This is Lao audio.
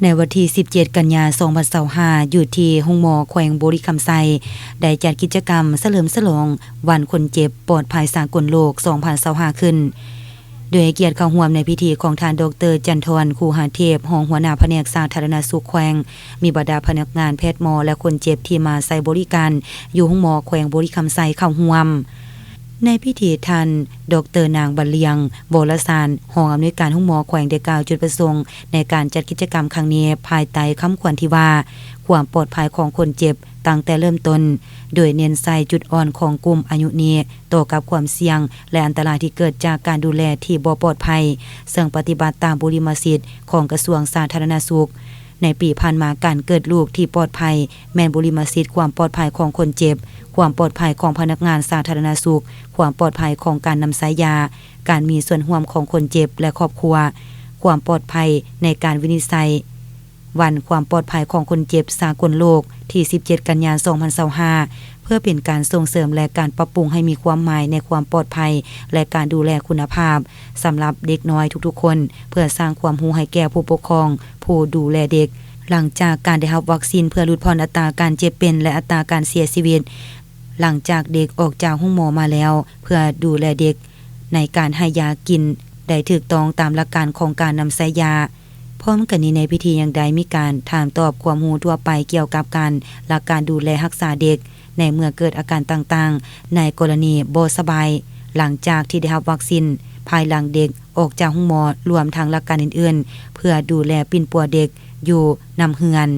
ໃນວັນທີສິບເຈັດ ກັນຍາ ສອງພັນຊາວຫ້າ ຢູ່ທີ່ໂຮງໝໍແຂວງບໍລິຄຳໄຊ ໄດ້ຈັດກິດຈະກຳສະເຫຼີມສະຫຼອງວັນຄົນເຈັບປອດໄພສາກົນໂລກ ສອງພັນຊາວຫ້າ ຂຶ້ນ, ໂດຍໃຫ້ກຽດເຂົ້າຮ່ວມໃນພິທີຂອງທ່ານ ດອກເຕີ ຈັນທອນ ຄູຫາເທບ ຮອງຫົວໜ້າພະແນກສາທາລະນະສຸກແຂວງ, ມີບັນດາພະນັກງານ, ແພດໝໍ ແລະ ຄົນເຈັບທີ່ມາໃຊ້ບໍລິການຢູ່ໂຮງໝໍແຂວງບໍລິຄຳໄຊເຂົ້າຮ່ວມ. ໃນພິທີ ທ່ານ ດອກເຕີ ນາງ ບັນລຽງ ວໍລະສານ ຮອງອຳນວຍການໂຮງໝໍແຂວງ ໄດ້ກ່າວຈຸດປະສົງໃນການຈັດກິດຈະກຳຄັ້ງນີ້ ພາຍໃຕ້ຄຳຂວັນທີ່ວ່າ ຄວາມປອດໄພຂອງຄົນເຈັບຕັ້ງແຕ່ເລີ່ມຕົ້ນ, ໂດຍເນັ້ນໃສ່ຈຸດອ່ອນຂອງກຸ່ມອາຍຸນີ້ຕໍ່ກັບຄວາມສ່ຽງ ແລະ ອັນຕະລາຍທີ່ເກີດຈາກການດູແລທີ່ບໍ່ປອດໄພ, ເຊິ່ງປະຕິບັດຕາມບຸລິມະສິດຂອງກະຊວງສາທາລະນະສຸກ. ໃນປີຜ່ານມາ, ການເກີດລູກທີ່ປອດໄພ ແມ່ນບຸລິມະສິດຄວາມປອດໄພຂອງຄົນເຈັບ, ຄວາມປອດໄພຂອງພະນັກງານສາທາລະນະສຸກ, ຄວາມປອດໄພຂອງການນຳໃຊ້ຢາ, ການມີສ່ວນຮ່ວມຂອງຄົນເຈັບ ແລະ ຄອບຄົວ, ຄວາມປອດໄພໃນການວິນິດໄສ. ວັນຄວາມປອດໄພຂອງຄົນເຈັບສາກົນໂລກ ທີສິບເຈັດ ກັນຍາ ສອງພັນຊາວຫ້າ ເພື່ອເປັນການສົ່ງເສີມ ແລະ ການປັບປຸງໃຫ້ມີຄວາມໝາຍໃນຄວາມປອດໄພ ແລະ ການດູແລຄຸນນະພາບ ສຳລັບເດັກນ້ອຍທຸກໆຄົນ, ເພື່ອສ້າງຄວາມຮູ້ໃຫ້ແກ່ຜູ້ປົກຄອງ, ຜູ້ດູແລເດັກ. ຫຼັງຈາກການໄດ້ຮັບວັກຊີນເພື່ອຫຼຸດຜ່ອນອັດຕາການເຈັບເປັນ ແລະ ອັດຕາການເສຍຊີວິດ ຫຼັງຈາກເດັກອອກຈາກໂຮງໝໍມາແລ້ວ, ເພື່ອດູແລເດັກໃນການໃຫ້ຢາກິນໄດ້ຖືກຕ້ອງຕາມຫຼັກການຂອງການນຳໃຊ້ຢາ. ພ້ອມກັນນີ້, ໃນພິທີຍັງໄດ້ມີການຖາມຕອບຄວາມຮູ້ທົ່ວໄປກ່ຽວກັບການ, ຫຼັກການດູແລຮັກສາເດັກ ໃນເມື່ອເກີດອາການຕ່າງໆ, ໃນກໍລະນີບໍ່ສະບາຍ, ຫຼັງຈາກທີ່ໄດ້ຮັບວັກຊີນ, ພາຍຫຼັງເດັກອອກຈາກໂຮງໝໍ, ລວມທັງຫຼັກການອື່ນໆ ເພື່ອດູແລປິ່ນປົວເດັກຢູ່ນຳເຮືອນ.